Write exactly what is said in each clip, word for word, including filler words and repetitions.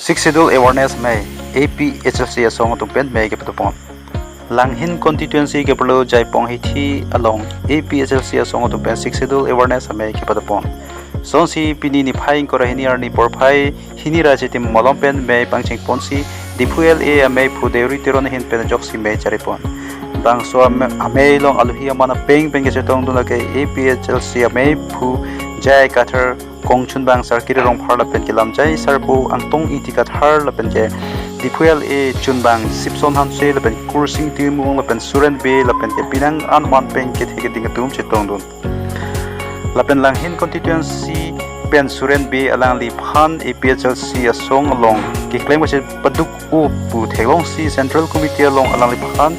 Sixth Schedule Awareness Amei, A P H L C asong atum pen amei kepadopon. Langhin constituency keparlo Jaipong Hithi along A P H L C asong atum pen Sixth Schedule Awareness Amei kepadopon. Sonsi pini niphai ingkoi ra hini arni porphai hini ra Chiti malom pen amei pangchengponsi Diphu L A ameiphu Deuri Teron ahin pen ajoksi amei charipon. Bangso ame-, amei along aluhi aman apeng pen kechetongdun lake A P H L C ameiphu J I Kathar, kongchunbang Sarkiri Rongphar lapen ke lamjai sarpo Angtong Ingti Kathar lapen ke Diphu L A chunbang Sipson Hanse lapen Kursing Timung lapen Suren Bey lapen ke penang an aman pen kethe keding atum chetongdun. Lapen Langhin constituency pen Suren Bey alangliphan A P H L C asong along keklem kachepaduk-o pu theklongsi Central Committee along alangliphan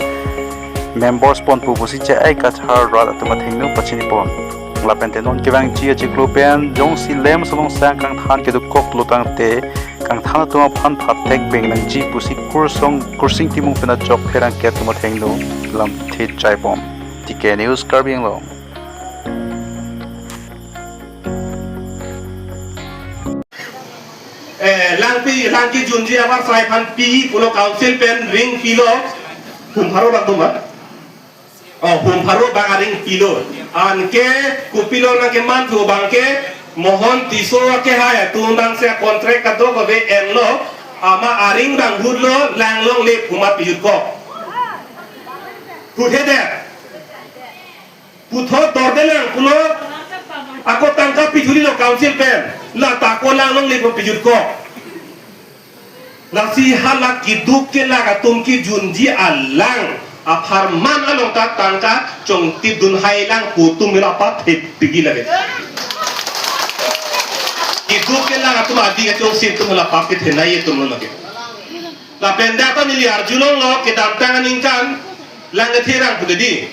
members ponpo pusi J I Kathar rat atum athengno pachinipon. Lapen te non kevangji achiklo pen jongsi lem solong sang kangthan kedokoklo tangte kangthan atum aphan phatek bengnangji pusi Kursong Kursing Timung pen ajok pherangke atum athengno lamthe chaibom. T K News Karbi Anglong. Eh, Langpi, Langki junji abar srai aphan pi pulo council pen ring pilo, hum pharo bak duma. Oh, hum pharo bak aring pilo. Anke kopilo nangkeman thu abangke Mohon Tisso akehai atum abangsi contract kadokave enlo, amat aring abang hutlo, lang longle phumat pijutkok. Huthe det. Puthot dordelang pulo, ako tangka pithulilo council pen, la ta ako lang longle pu pijutkok. Lasi hala keduk kelak atum kejunji alang apharman along ta tangka chongtipdun hailang pu atum mila pathe pigi lake. Keduk kelak atum adi kachongsi atum la papit thenai atum lo lake. Lapen dak ta neli arjulonglo kedamtang aningkan lang kethe rang pu dedi.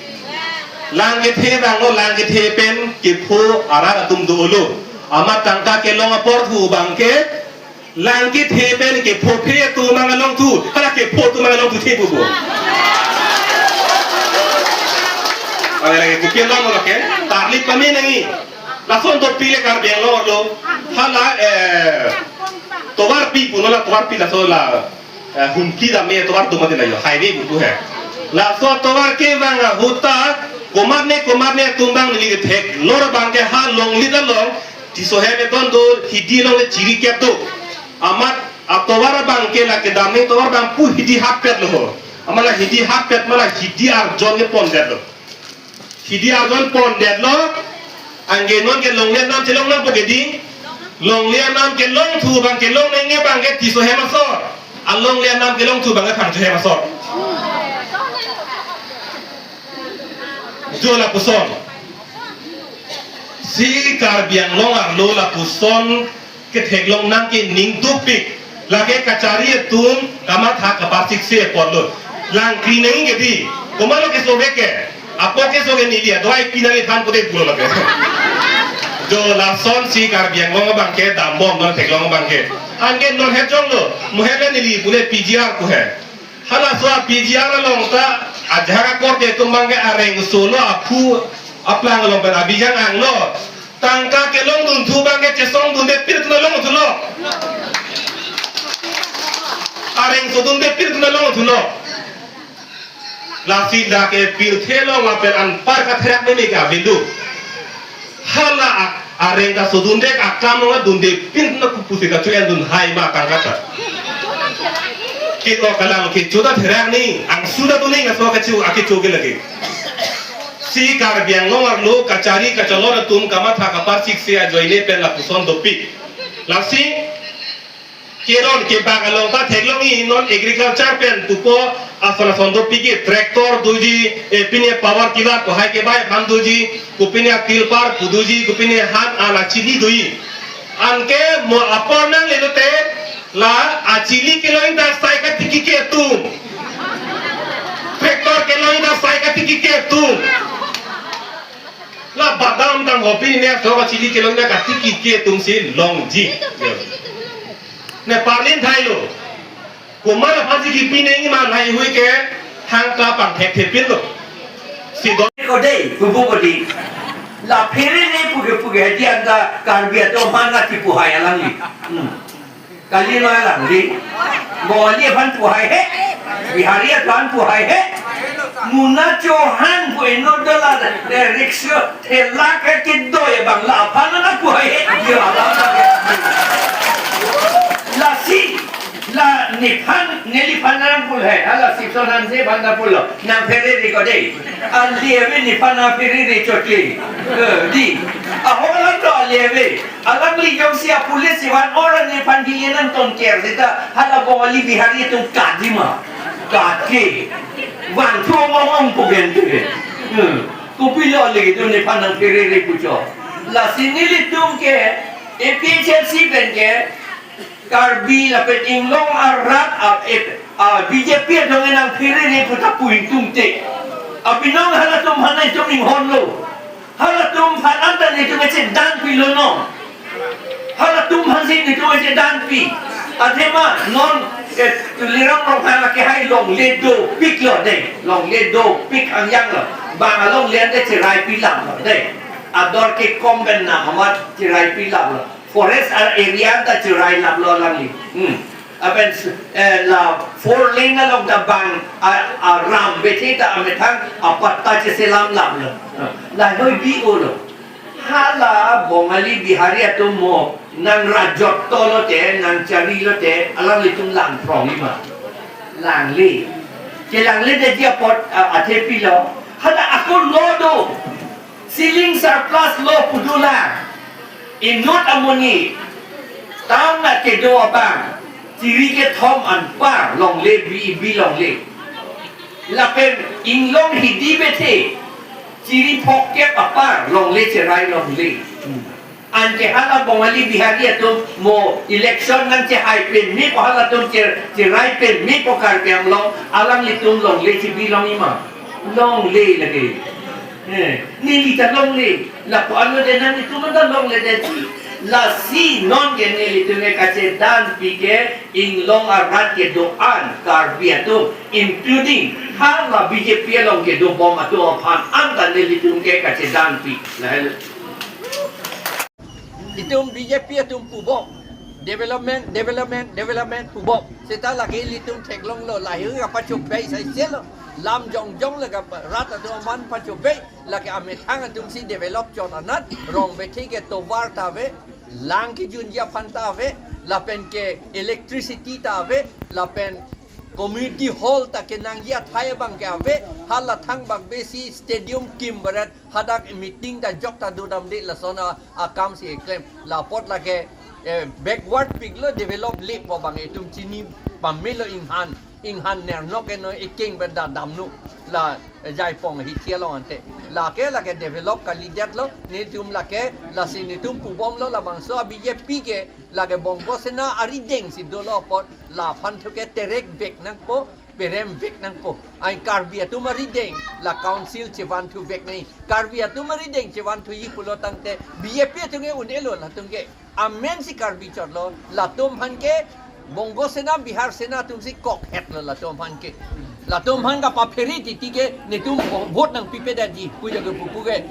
Lang kethe ranglo, lang kethe pen kepho arat atum dolo. Amat tangka kelong apor thu abangke lang kethe pen kepho phe atum anglong thu, hala kepho atum anglong thu the pupo. Hala lake kopilo mo lake, tarlip kami nangji. Lason dopik le Karbi Anglong arlo. Hala, eh, tovarpi puno la tovarpi laso la, eh, Humpli dam atovar do mati la jo, highway pupu he. Laso atovar kevang ahut ta komatne komatne atum abang neli theklor abangke ha Longlit along Tisso hem edon do, hidi along le chiri kep do. Amat atovar abangke la kedam ne tovar abang pu hidi hapet lo ho. Amat la hidi hapet ma la hidi arjon kepon det lo. Hidi arjon pon det lo, anke non ke longle anam chelong nangpo ke di. Longle anam kelong thu abang kelong nangji abangke Tisso hem asor. Alongle anam kelong thu abangke Phangcho hem asor. Jo lapuson. Si Karbi Anglong arlo lapuson ketheklong nangke ning dopik. Lake kachari atum kamatha kaparsikse apotlo. Lang kri nangji ke di. Komatlo keso ke ke. Apo keso ke neli adoi pinali than pute pulo lake. Jo lasonsi Karbi Anglong abangke dambom non theklong abangke. Anke non hejong lo. Muhele neli pule P G R pu he. Halaso a P G R along ta ajahak akorte atum abangke areng solo aphu aplang along pen abijang anglo. Tangka kelongdun thu abangke chesongdunde pir tuna long thulo. Areng sodunde pir tuna long thulo. Lasi dak ke pirthe along lapen anpar katherak meme ke avindu. Hala ak-, areng kasodunde akam along dunde pir tuna kopusi kacho-endun hai ma tangka ta. Kito kalang kecho ta therak ni, angsu ta tuning aso kacho akecho ke lake. Si Karbi Anglong arlo kachari kacholor atum kamatha kaparsikse ajoine pen lapuson dopik. Lasi keron kebak along ta theklongji non agriculture pen pupo ason ason dopik ke tractor doji, eh, pine power tiller ko hai kebai aphan doji, kopine tilpar pu doji, kopine han an achini doji. Anke mo apor nangle lote la achili kelongji ta sai katiki ke atum. Tractor kelongji ta sai katiki ke atum. La badam dam hopi ne so achili kelongji ta katiki ke atum si longji. Ne parlin thailo. Komat aphansi kipi nangji ma lahai hui ke hang ta pangthekthepinlo. Si do. Ko dei, pupu ko di. La phere ne puke puke hedi anta Karbi atum aphan nangchipu hai alangli. Hmm. Kali noi lang di. Bongali aphan pu haihe. Bihari aphan pu haihe. Muna Chauhan pu inut dola, eh, rickshaw, thela ke kedo abang la aphan na pu haihe. Ya Allah. Lasi, la nephan, neliphan nang pu hai. Hala Sipson Hanse aphan na pulo. Nangphere ri ko dei. Aleve nephan nangphere ri chotli. Eh, di. Ahok lang to aleve. Alangli jongsi a-police chevan-or nephan bile nangton ker seta hala Bongali Bihari atum kadi ma. Kadi. Vanthu ong ong pu gente. Hmm. Kopilo le atum nephan nangphere ri pucho. Lasi nelitum ke A P H L C pen ke Karbi lapen inglong arat a, a, B J P atum nangphere pu ta pu ingtungte. Abinong halatum aphan nangtum inghonlo. Halatum aphan anta netum chedanpi lo non. Halatum aphansi netum chedanpi. Athema non, eh, Tuliram Ronghang akehai longle dopiklo dei. Longle dopik angjanglo. Bang alongle ante cheraipilaplo dei. Ador kekom pen na amat cheraipilaplo. Forest ar area ta cherailaplo alangli. Hmm. Lapen, eh, la four lane along ta bang a, aram bethe ta amethang apatta cheselamlaplo. Lahei bi-olo. Hala Bongali Bihari atum mo nangrajotto lote, nangchari lote, alanglitum langphrongji ma. Langle. Chelangle detji apot, a, athe pilo. Hala ako law do. Ceiling surplus law pu dolang. Inut amonit town nat kedo abang, chiri kethom anpar longle bi, bi longle. Lapen inglong hidi bethe, chiri phongkep apar longle cherai longle. Anke hala Bongali Bihari atum mo election nangchehai peme pu halatum che-, cherai peme pu Karbi Anglong, alanglitum longle chebi longji ma. Longle lake. Eh, neli ta longle. Lapu-an lo de nanglitum ta longle detji. Lasi non ke nelitum ke kachedanpi ke inglong arat kedo-an Karbi atum, including hala B J P along kedobom atum aphan anta nelitum ke kachedanpi. Lahelo. Itum B J P atum pubom. Development, development, development pubom. Seta lake ilitum theklonglo, lahei kapachobei saiselo. Lam jongjong le ka rat atum aphan pachobei. Lake amethang atumsi develop chot anat, rong bethe ke tovar ta ave, lang kejunji aphan ta ave, lapen ke electricity ta ave, lapen community hall ta kenangji athai abang ke ave, hala thangbak besi stadium kim barat, hadak meeting ta jok ta dodamde lason a, akamsi eklem. La apot lake, eh, backward piklo, develop le pu abang itum chini pamelo, inghan. Inghan nernok eno ekeng pen da damno. La, eh, Jaipong hithi along ante. Lake, lake develop kalidetlo. Netum lake, lasi netum pubomlo labangso a B J P ke, lake Bongo Sena arideng si dolo apot, laphan thu ke terek vek nangpo, perem vek nangpo. Ai Karbi atum arideng, la council chevan thu vek nangji. Karbi atum arideng chevan thuji pulo tangte, B J P atum ke un-elo latum ke. Amen si Karbi chotlo, latum aphan ke, Bongo Sena, Bihar Sena atumsi kokhetlo latum aphan ke. Latum aphan kapaphere titi ke, netum vo-, vote nangpipedetji, pujo ke pupu ke.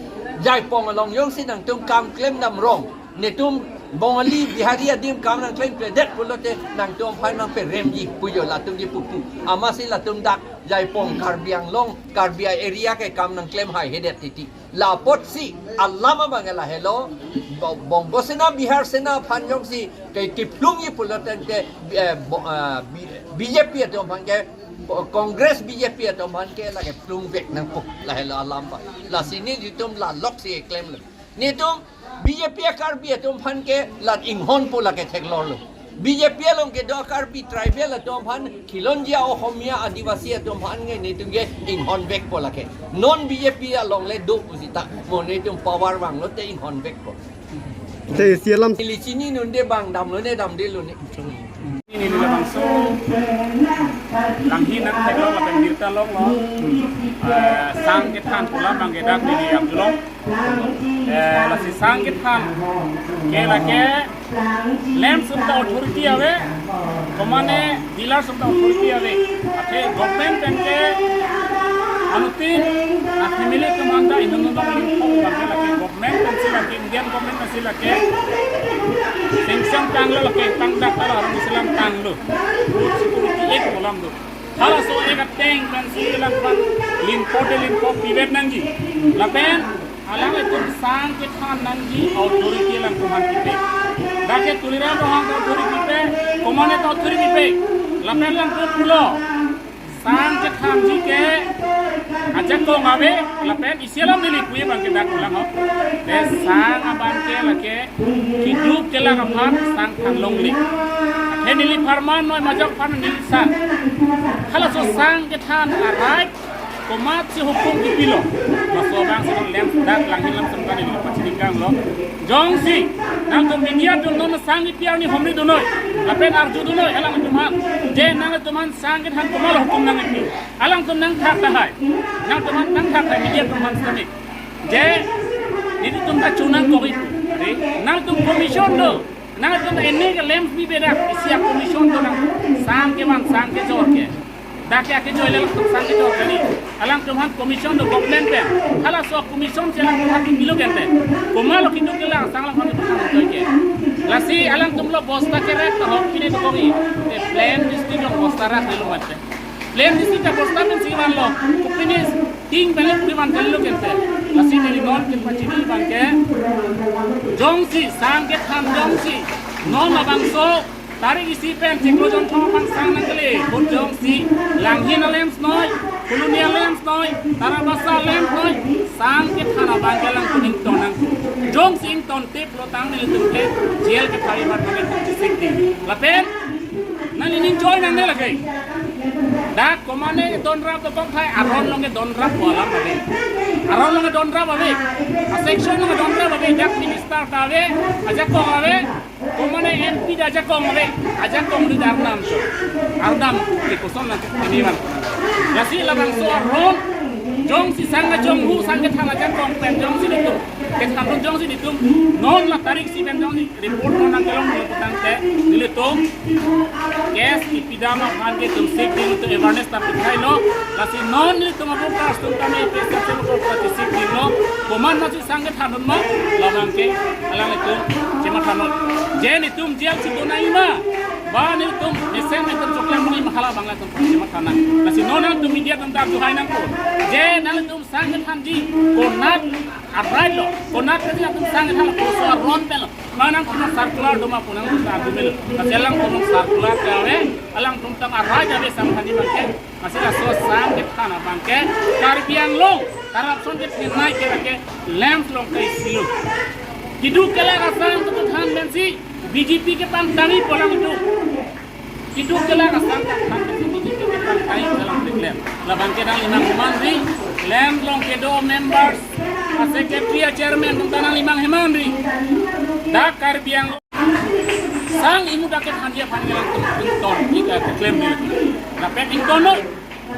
Jaipong along jongsi nangtum kam klemdam rong. Netum Bongali, Bihari adim kam nangklemkledet pulote nangtum aphan nangperemji, pujo latum ke pupu. Amatsi latum dak Jaipong Karbi Anglong, Karbi area ke kam nangklem haihedet titi. La apotsi alam abang lahelo, Bo-, Bongo Sena, Bihar Sena aphan jongsi ke kephlungji pulo tangte, eh, bo-, ah, B-, B J P atum aphan ke, Congress B J P atum aphan ke lake phlung vek nangpo, lahelo alam abang. Lasi nelitum la loksi eklemlo. Netum B J P a Karbi atum aphan ke la inghonpo lake theklonglo. B J P along kedo Karbi tribal atum aphan, Khilonjia Ohomia Adivasi atum aphan nge netum ke inghon vekpo lake. Non B J P along le do pusita. Mo netum power vanglote inghon vekpo. Te isi alam. Ili chini nunde bang damlo ne damdelo ne. Neli labangso Langhin nangtheklong lapen birta longlo. Eh, sang kethan pu alam abang ke dak neli apjulong. Eh, lasi sang kethan ke lake land sum ta authority ave, komane dealer sum ta authority ave. Athe government pen ke anuttin a family kemang ta inut nunung ling pong abang ke lake government pensi lake, Indian government pensi lake Sanction tanglo lake, tangdak talo, aron Islam tanglo. Road security act kolam do. Halaso act ateng pensi alangphan limpo te limpo pivet nangji. Lapen alanglitum sang kethan nangji authority alangtum aphan pipe. Dak ke Tuliram Ronghang ta authority pipe, komatne ta authority pipe. Lapen alangtum pulo, sang kethanji ke ajakong ave, lapen isi alam neli puji abang ke dak ulang ho. Te sang abang ke lake keduk kelak aphan sang than longle. He neli apharman noi, majok apharman neli sang. Halaso sang kethan a-right komatsi hukum kipilo. Laso abang si non lem dak langhin lam sangkan neli pachini kanglo. Jongsi nangtum media atum non sang kipi arni homri do noi, lapen arju do noi alangtum aphan, je nangtum aphan sang kethan komatlo hukum nangkipi. Alangtum nangthak tahai. Nangtum aphan nangthak tahai, media atum aphan sitame. Je nelitum ta chonang kok-ik. Are, nangtum commission do. Nangtum ta ene ke lem pi bedak, isi a-commission do nang. Sang kevan, sang kejor ke. Dak ke akejor le alangtum sang kejor kali. Alangtum aphan commission do government pen. Halaso commission si alangtum aphan pilo kente. Komatlo keduk kelak sang alangphan kepakan toy ke. Lasi alangtum lo bosta kerek ta hok pine dokok-i. Te plain district along bosta rak nelo mate. Plain district ta bosta pensi vanlo. Kopine ting pen le puri van kalilo kente. Lasi neli non kepachini abang ke, jongsi sang kethan jongsi non labangso tarik isi pen chiklo jonthom aphan sang nangkele, ahut jongsi Langhin a-LAMPS noi, Phuloni a-LAMPS noi, Tarabasa a-LAMPS noi, sang kethan abang ke alangtum ington nang. Jongsi ingtontiplo tang nelitum ke jail kethari mat nangtum chesik ding. Lapen nangli ning choi nangne lake. Dak komatne donrap dokok tahai, aron along ke donrap pu alam ave. Aron along ke donrap ave. A-section along ke donrap ave. Dak minister ta ave, ajakong ave. Komatne M P ta ajakong ave. Ajakong ri dak arnam cho. Arnam ke koson nang ke ini bang. Lasi labangso aron jongsi sang kachonghu, sang kethan ajakong pen jongsi nelitum kethan jongsi nelitum non la tarik isi pen jongsi report non nangkelong nelitum tangte, nelitum case kipidam aphan ke itum sik ding, itum awareness ta pithailo. Lasi non nelitum a-voters atum tame itum sik dinglo. Komatne si sang kethan ma, labang ke alanglitum chematha non. Je nelitum jail si do nangji ma, ba nelitum mesen nelitum choklang nangji ma, hala abang alangtum chematha nang. Lasi non nangtum media atum ta arjuhai nangpo. Je nangtum sang kethanji, konat a-right lo, konat ke nangtum sang kethan lo, koso aron pen lo. Nangtum circular do ma pu nangtum ta arju melo. Lasi alangtum circular ke ave, alangtum tang a-right ave sang thanji abang ke. Lasi laso sang kethan abang ke Karbi Anglong corruption ke thenai ke ke LAMPS along ke isi lo. Keduk kelak asang kethan pensi B J P kepangtangji pu alanglitum. Keduk kelak asang kethan pensi B J P kepangtangji pu alanglitum. Labang ke nangli mang hemanri, LAMPS along kedo members, a-secretary, a-chairman atum ta nangli mang hemanri. Dak Karbi Anglong sang imut dak kethanji aphan alangtum ington, ik, eh, keklem neli. Lapen ington noi.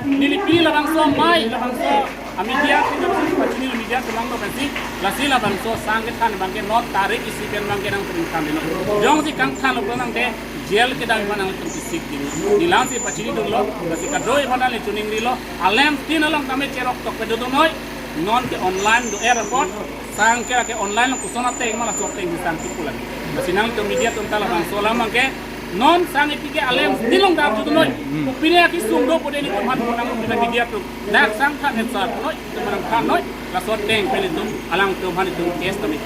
Neli pini labangso amei, labangso a-media, pini labangso pachini media atum abang do pensi, lasi labangso sang kethan abang ke non tarik isi pen abang ke nangtum ingthan dino. Jongsi kangthanlo pulo tangte jail kedam aphan nangtum chesik ding. Neli lasi pachini dunlo, lasi kadokave aphan neli choningrilo, a-LAMPS tin along tame cherok tok pe dodun noi, non ke online do-er apot, sang ke lake online along koson ateng ma laso ateng si sang kipu lake. Lasi nangtum media atum ta labangso alam abang ke, non sang ipi ke a-LAMPS tin along dam chu noi. Kopine akesung do pu dei nelitum aphan pu nangtum media atum. Dak sang than et sar noi, itum aphan than noi, laso ateng pen itum, alangtum aphan itum case tame.